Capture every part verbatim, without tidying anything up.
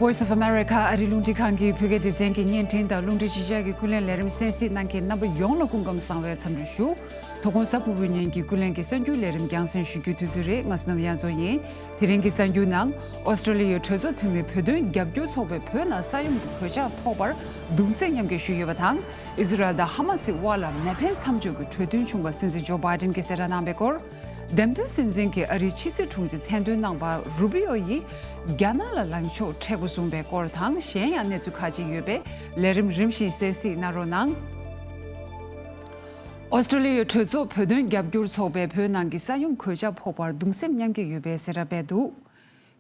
Voice of America ཨ་རིའི་རླུང་འཕྲིན་ཁང་གི་བོད་སྐད་སྡེ་ཚན་གྱི་བརྙན་འཕྲིན་དང་རླུང་འཕྲིན་གཞིས་ཆགས་ཀྱི་ཀུན་གླེང་ལས་རིམ་གསན་གཟིགས་གནང་མཁན་རྣམ་པ་ཡོངས་ལ་སྐུ་ཁམས་བཟང་བའི་འཚམས་འདྲི་ཞུ། དོ་དགོང་གཟའ་ཕུར་བུའི་ཉིན་གྱི་ཀུན་གླེང་གི་གསར་འགྱུར་ལས་རིམ་རྒྱང་སྲིང་ཞུ་རྒྱུའི་དུས་ཚོད་རེད། ང་བསོད་ནམས་གཡང་འཛོམས་ཡིན། དེ་རིང་གི་གསར་འགྱུར་ནང་། ཨོ་སི་ཀྲོ་ལི་ཡའི་གྲོས་ཚོགས་འཐུས་མི་བོད་དོན་རྒྱབ་སྐྱོར་ཚོགས་པས་བོད་ནང་ས་ཡོམ་གྱི་གོད་ཆག་ཕོག་པར་གདུང་སེམས་མཉམ་སྐྱེད་ཞུས་ཡོད་པ་དང་། ཨི་ཟི་རལ་དང་ཧ་མ་སི་དབར་ལ་མེ་འཕེན་མཚམས་འཇོག་གི་གྲོས་མཐུན་བྱུང་བ་སྲིད་འཛིན་ཇོ་བྷའི་ཏིན་གྱིས་གསལ་བསྒྲགས་གནང་བའི་སྐོར། འདེམས་ཐོན་སྲིད་འཛིན་གྱིས་ཨ་རིའི་ཕྱི་སྲིད་དྲུང་ཆེ་མཚན་འདོན་གནང་བ་རུ་བི་ཨོ་ཡིས་རྒྱ་ནག་ལ་ལངས་ཕྱོགས་མཁྲེགས་པོ་བཟུང་བའི་སྐོར་དང་གཞན་ཡང་གནས་ཚུལ་ཁག་ཅིག་ཡོད་པས་ལས་རིམ་རིམ་བཞིན་གསན་གཟིགས་གནང་རོགས་གནང་། ཨོ་སི་ཀྲོ་ལི་ཡའི་གྲོས་ཚོགས་བོད་དོན་རྒྱབ་སྐྱོར་ཚོགས་པས་བོད་ནང་གི་ས་ཡོམ་གོད་ཆག་ཕོག་པར་གདུང་སེམས་མཉམ་སྐྱེད་ཡོད་པའི་གསལ་བསྒྲགས་སྤེལ་འདུག་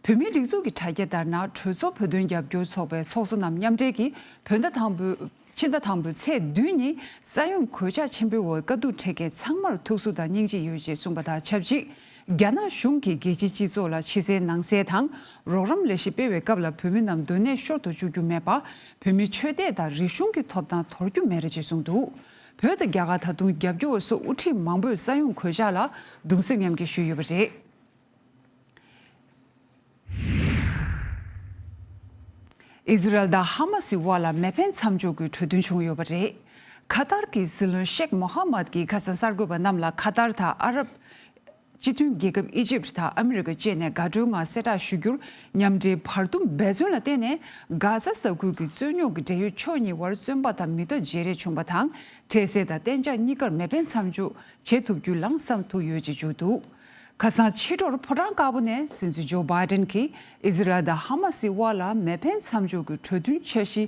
བོད་མིའི་སྒྲིག་འཛུགས་ཀྱི་དྲ་རྒྱ་ལྟར་ན། གྲོས་ཚོགས་བོད་དོན་རྒྱབ་སྐྱོར་ཚོགས་པའི་ཚོགས་གཙོ་རྣམས་མཉམ་འབྲེལ་གྱིས་བོད་ཟླ་དང་པོའི་ཕྱི་ཟླ་དང་པོའི་ཚེས་བདུན་ཉིན་ས་ཡོམ་གོད་ཆག་ཆེན་པོའི་འོག་དཀའ་སྡུག་འཕྲད་མཁན་ཚང་མར་ཐུགས་གསོ་དང་སྙིང་རྗེ་ཡོད་ཅེས་གསུངས་པ་དང་ཆབས་ཅིག་རྒྱ་ནག་གཞུང་གིས་རྒྱལ་སྤྱིའི་སྤྱི་ཚོགས་ལ་ཕྱི་གསལ་ནང་གསལ་དང་རོགས་རམ་ལས་གཞི་སྤེལ་བའི་སྐབས་ལ་བོད་མི་རྣམས་སྡོད་གནས་ཤོར་དུ་བཅུག་རྒྱུ་མེད་པ། བོད་མིའི་ཆོས་དད་དང་རིག་གཞུང་གི་ཐོབ་ཐང་དོར་རྒྱུ་མེད་རེད་ཅེས་གསུངས་འདུག་བོད་དང་རྒྱ་གར་ད་དུང་རྒྱབ་སྐྱོར་བ་སོགས་དབུ་ཁྲིད་མང་པོས་ས་ཡོམ་གོད་ཆག་ལ་གདུང་སེམས་མཉམ་སྐྱེད་ཞུས་ཡོད་པ་རེད། ཨི་ཟི་རལ་དང་ཧ་མ་སི་དབར་ལ་མེ་འཕེན་མཚམས་འཇོག་གི་གྲོས་མཐུན་བྱུང་ཡོད་པ་རེད། ཁ་ཏར་གྱི་སྲིད་བློན་ཤེག་མོ་ཧ་མད་ཀྱིས་ཁ་སང་གསར་འགོད་པ་རྣམས་ལ་ཁ་ཏར་དང་ཨ་རབ་སྤྱི་མཐུན་རྒྱལ་ཁབ་ཨི་ཇིབ་དང་ཨ་མི་རི་ཀ་བཅས་ནས་དགའ་སྤྲོའི་ངང་གསལ་བསྒྲགས་ཞུ་རྒྱུར་མཉམ་འབྲེལ་བར་འདུམ་འབད་བརྩོན་ལ་བརྟེན་ནས་གྷ་ཛ་ས་ཁུལ་གྱི་རྩོད་རྙོག་གི་འབྲེལ་ཡོད་ཕྱོགས་གཉིས་བར་བཙོན་པ་དང་མི་གཏའ་བརྗེ་རེས་བྱུང་བ་དང་། འཕྲལ་སེལ་དང་གཏན་འཇགས་གཉིས་ཀར་མེ་འཕེན་མཚམས་འཇོག་བྱེད་ཐུབ་རྒྱུ་ལམ་སང་ཐུག་ཡོད་ཅེས་བརྗོད་འདུག་ཁ་སང་ཕྱི་དྲོར་ཕོ་བྲང་དཀར་པོ་ནས་སྲིད་འཛིན་ཇོ་བྷའི་ཏིན་གྱིས་ཨི་ཟི་རལ་དང་ཧ་མ་སི་དབར་ལ་མེ་འཕེན་མཚམས་འཇོག་གི་གྲོས་མཐུན་འཆར་གཞི་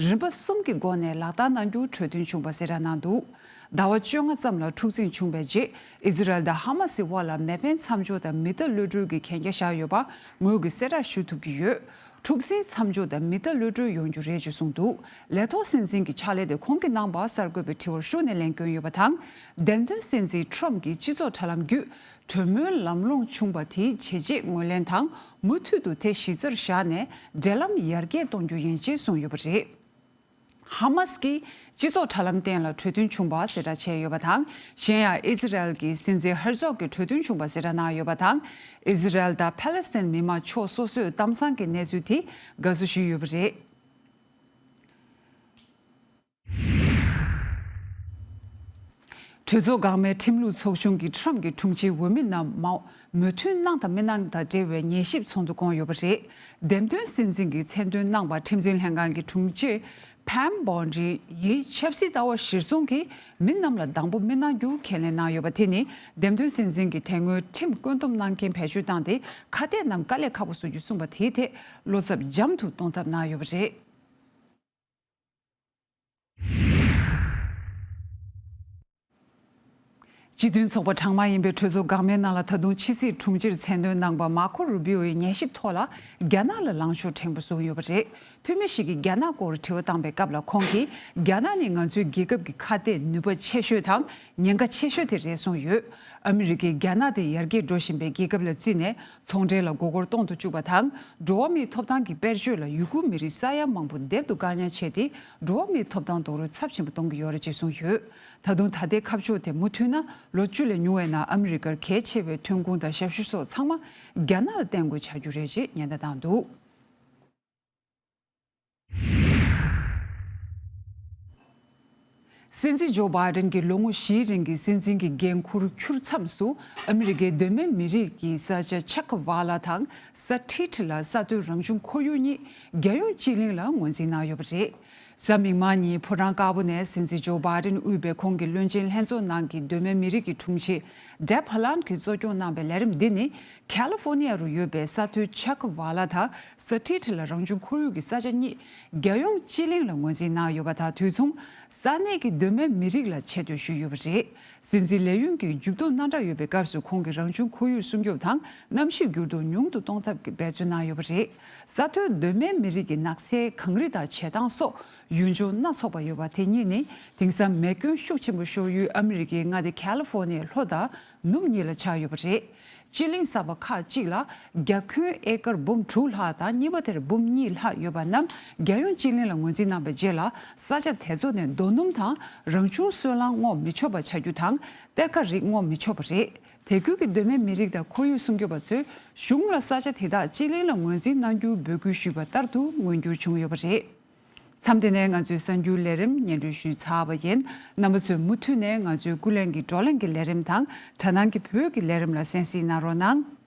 རིམ་པ་གསུམ་གྱི་སྒོ་ནས་ལག་བསྟར་གནང་རྒྱུ་གྲོས་མཐུན་བྱུང་བ་གསལ་བསྒྲགས་གནང་འདུག་ཟླ་བ་བཅོ་ལྔ་ཙམ་ལ་འཁྲུག་འཛིང་བྱུང་བའི་རྗེས་ཨི་ཟི་རལ་དང་ཧ་མ་སི་དབར་ལ་མེ་འཕེན་མཚམས་འཇོག་དང་མི་གཏའ་གློད་གྲོལ་གྱི་གན་རྒྱ་བཞག་ཡོད་པ་ངོས་ཀྱིས་གསལ་བསྒྲགས་ཞུ་ཐུབ་ཀྱི་ཡོད། འཁྲུག་འཛིང་མཚམས་འཇོག་དང་མི་གཏའ་གློད་གྲོལ་ཡོང་རྒྱུ་རེད་ཅེས་གསུངས་འདུག་ལས་ཐོག་སྲིད་འཛིན་གྱི་ཕྱག་ལས་དེ་ཁོང་གིས་གནང་བར་གསར་འགོད་པའི་དྲི་བར་ཤུགས་ནས་ལན་བསྐྱོན་ཡོད་པ་དང་། འདེམས་ཐོན་སྲིད་འཛིན་ཁྲོམ་གྱིས་སྤྱི་ཚོགས་དྲ་ལམ་བརྒྱུད་གྲོས་མོལ་ལམ་ལྷོང་བྱུང་བ་དེའི་བྱས་རྗེས་ངོས་ལེན་དང་མུ་མཐུད་དུ་དེ་གཞི་རྩར་བཞག་ནས་འབྲེལ་ལམ་ཡར་རྒྱས་གཏོང་རྒྱུ་ཡིན་ཅེས་གསུངས་ཡོད་པ་རེད། ཧ་མ་སི་ཀྱིས་སྤྱི་ཚོགས་དྲ་ལམ་སྟེང་ལ་གྲོས་མཐུན་བྱུང་བ་གསལ་བསྒྲགས་བྱས་ཡོད་པ་དང་། གཞན་ཡང་ཨི་ཟི་རལ་གྱི་སྲིད་འཛིན་ཧར་ཛོག་གིས་གྲོས་མཐུན་བྱུང་བ་གསལ་བསྒྲགས་གནང་ཡོད་པ་དང་། ཨི་ཟི་རལ་དང་ཕ་ལེ་སི་ཐན་མི་མང་ཕྱོགས་སོ་སོས་གཏམ་བཟང་གི་གནས་ཚུལ་དེ་དགའ་བསུ་ཞུས་ཡོད་པ་རེད། གྲོས་ཚོགས་འགག་མེད་ཁྲིམས་ལུགས་ཚོགས་ཆུང་གིས་ཁྲོམ་གྱི་དྲུང་ཆེའི་འོས་མི་རྣམས་མ་མོས་མཐུན་གནང་དང་མི་གནང་དང་འབྲེལ་བའི་ཉན་ཞིབ་ཚོགས་འདུ་བསྐོངས་ཡོད་པ་རེད། འདེམས་ཐོན་སྲིད་འཛིན་གྱིས་མཚན་འདོན་གནང་བར་ཁྲིམས་འཛིན་ལྷན་ཁང་གི་དྲུང་ཆེ་ཕམ་བོན་ཌི་ཡིས་ཆབ་སྲིད་ལྟ་བ་གཞིར་བཟུང་གིས་མི་རྣམས་ལ་སྡང་པོ་མི་གནང་རྒྱུ་ཁས་ལེན་གནང་ཡོད་པ་དེ་ནི་འདེམས་ཐོན་སྲིད་འཛིན་གྱིས་དེ་སྔོན་ཁྲིམས་བཀོད་འདོམས་གནང་མཁན་བེད་སྤྱོད་བཏང་སྟེ་ཁ་གཏད་རྣམས་དཀའ་ལས་ཁག་པོ་བཟོ་རྒྱུ་གསུངས་པ་དེའི་ཐད་བློ་འཚབ་འཇམ་དུ་གཏོང་ཐབས་གནང་ཡོད་པ་རེད། སྤྱི་མཐུན་ཚོགས་པ་གྲངས་མང་ཡིན་པའི་གྲོས་ཚོགས་འགག་མེད་ནང་ལ་ད་དུང་ཕྱི་སྲིད་དྲུང་ཆེར་མཚན་འདོན་གནང་པ་མར་ཁོ་རུ་བི་ཨོ་ཡིས་ཉན་ཞིབ་ཐོག་ལ་རྒྱ་ནག་ལ་ལངས་ཕྱོགས་ཕྲན་བུ་བཟུང་ཡོད་པ་རེད། འཐུས་མི་ཞིག་གིས་རྒྱ་ནག་སྐོར་དྲི་བ་བཏང་པའི་སྐབས་ལ་ཁོང་གིས་རྒྱ་ནག་ནི་ང་ཚོའི་རྒྱལ་ཁབ་ཀྱི་ཁ་གཏད་ནུས་པ་ཆེ་ཤོས་དང་ཉེན་ཁ་ཆེ་ཤོས་དེ་རེད་གསུངས་ཡོད། ཨ་མི་རི་ཀས་རྒྱ་ནག་དེ་ཡར་རྒྱས་འགྲོ་བཞིན་པའི་རྒྱལ་ཁབ་ལ་བརྩིས་ནས། ཚོང་འབྲེལ་ལ་མགོ་སྐོར་གཏོང་དུ་བཅུག་པ་དང་། འགྲོ་བ་མིའི་ཐོབ་ཐང་གི་དཔེར་བརྗོད་ལ་ཡུ་གུར་མི་རིགས་ས་ཡ་མང་པོ་སྡེབ་ཏུ་བཀག་ཉར་བྱས་ཏེ། འགྲོ་བ་མིའི་ཐོབ་ཐང་རྡོག་རོལ་ཚབས་ཆེན་པོ་གཏོང་གི་ཡོད་རེད་ཅེས་གསུངས་ཡོད། ད་དུང་ད་ལྟའི་ཁ་ཕྱོགས་དེ་མུ་མཐུད་ན། ལོ་བཅུ་ལས་ཉུང་བའི་ནང་ཨ་མི་རི་ཀར་གལ་ཆེ་བའི་ཐོན་ཁུངས་དང་ཞབས་ཞུ་སོགས་ཚང་མ་རྒྱ་ནག་ལ་བརྟེན་དགོས་ཆགས་རྒྱུ་རེད་ཅེས་ཉེན་བརྡ་བཏང་འདུག་སྲིད་འཛིན་ཇོ་བྷའི་ཏིན་གྱིས་ལོ་ངོ་བཞིའི་རིང་གི་སྲིད་འཛིན་གྱི་འགན་འཁུར་འཁྱུར་མཚམས་སུ། ཨ་མི་རི་ཀའི་གདོད་མའི་མི་རིགས་ཀྱི་ས་ཆ་ཆག་ཝ་ལ་དང་ས་ཐི་ཏི་ལ་ས་མཐོའི་རང་བྱུང་ཁོར་ཡུག་གཉིས་རྒྱལ་ཡོངས་སྤྱི་གླིང་ལ་ངོས་འཛིན་གནང་ཡོད་པ་རེད། གཟའ་མིག་དམར་ཉིན་ཕོ་བྲང་དཀར་པོ་ནས་སྲིད་འཛིན་ཇོ་བྷའི་ཏིན་དབུས་པའི་ཁོང་གི་བློན་ཆེན་ལྷན་ཚོགས་ནང་གི་གདོད་མའི་མི་རིགས་ཀྱི་དྲུང་ཆེ་ཌེབ་ཧ་ལན་གྱིས་གཙོ་སྐྱོང་གནང་པའི་ལས་རིམ་འདི་ནི། ཁ་ལི་ཧྥོ་ནི་ཡ་རུ་ཡོད་པའི་ས་མཐོའི་ཆག་ཝ་ལ་དང་ས་ཐི་ཏི་ལ་རང་བྱུང་ཁོར་ཡུག་གི་ས་ཆ་གཉིས་རྒྱལ་ཡོངས་སྤྱི་གླིང་ལ་ངོས་འཛིན་གནང་ཡོད་པ་དང་། དུས་མཚུངས་ས་གནས་ཀྱི་གདོད་མའི་མི་རིགས་ལ་ཆེ་བསྟོད་ཞུས་ཡོད་པ་རེད། སྲིད་འཛིན་ལས་ཡུན་གྱི་མཇུག་སྡོམ་གནང་གྲབས་ཡོད་པའི་སྐབས་སུ་ཁོང་གིས་རང་བྱུང་ཁོར་ཡུག་སྲུང་སྐྱོབ་དང་གནམ་གཤིས་འགྱུར་ལྡོག་ཉུང་དུ་གཏོང་ཐབས་ཀྱི་འབད་བརྩོན་གནང་ཡོད་པ་རེད། ས་མཐོའི་གདོད་མའི་མི་རིགས་ཀྱི་ནགས་ཚལ་གངས་རི་དང་བྱེ་ཐང་སོགས་ཡུལ་ལྗོངས་སྣ་ཚོགས་པ་ཡོད་པ་དེ་གཉིས་ནི་དེང་སང་མེ་སྐྱོན་ཤུགས་ཆེན་པོ་ཤོར་ཡུལ་ཨ་མི་རི་ཀའི་མངའ་སྡེ་ཁ་ལི་ཧྥོ་ནི་ཡའི་ལྷོ་དང་ནུབ་གཉིས་ལ་ཆགས་ཡོད་པ་རེད། སྤྱི་གླིང་གསར་པ་ཁག་ཅིག་ལ་རྒྱ་ཁྱོན་ཨེ་ཀར་འབུམ་དྲུག་ལྷག་དང་གཉིས་པ་དེར་འབུམ་གཉིས་ལྷག་ཡོད་པ་རྣམས་རྒྱལ་ཡོངས་སྤྱི་གླིང་ལ་ངོས་འཛིན་གནང་བའི་རྗེས་ལ། ས་ཆ་དེ་ཚོ་ནས་རྡོ་སྣུམ་དང་རང་བྱུང་སོལ་རླངས་བསྔོག་མི་ཆོག་པ་ཆགས་རྒྱུ་དང་། གཏེར་ཁ་རིགས་བསྔོག་མི་ཆོག་པ་རེད། དེ་ཁུལ་གྱི་གདོད་མའི་མི་རིགས་དང་ཁོར་ཡུག་སྲུང་སྐྱོབ་པ་ཚོས་གཞུང་ལ་ས་ཆ་དེ་དག་སྤྱི་གླིང་ལ་ངོས་འཛིན་གནང་རྒྱུའི་འབོད་སྐུལ་ཞུས་པ་ལྟར་དུ་མངོན་འགྱུར་བྱུང་ཡོད་པ་རེད། མཚམས་འདི་ནས་ང་ཚོའི་གསར་འགྱུར་ལས་རིམ་སྙན་སྒྲོན་ཞུས་ཚར་བ་ཡིན། རྣམ་པ་ཚོས་མུ་མཐུད་ནས་ང་ཚོའི་ཀུན་གླེང་གི་བགྲོ་གླེང་གི་ལས་རིམ་དང་དྲ་ནང་གི་བོད་ཀྱི་ལས་རིམ་ལ་གསན་གཟིགས་གནང་རོགས་གནང་།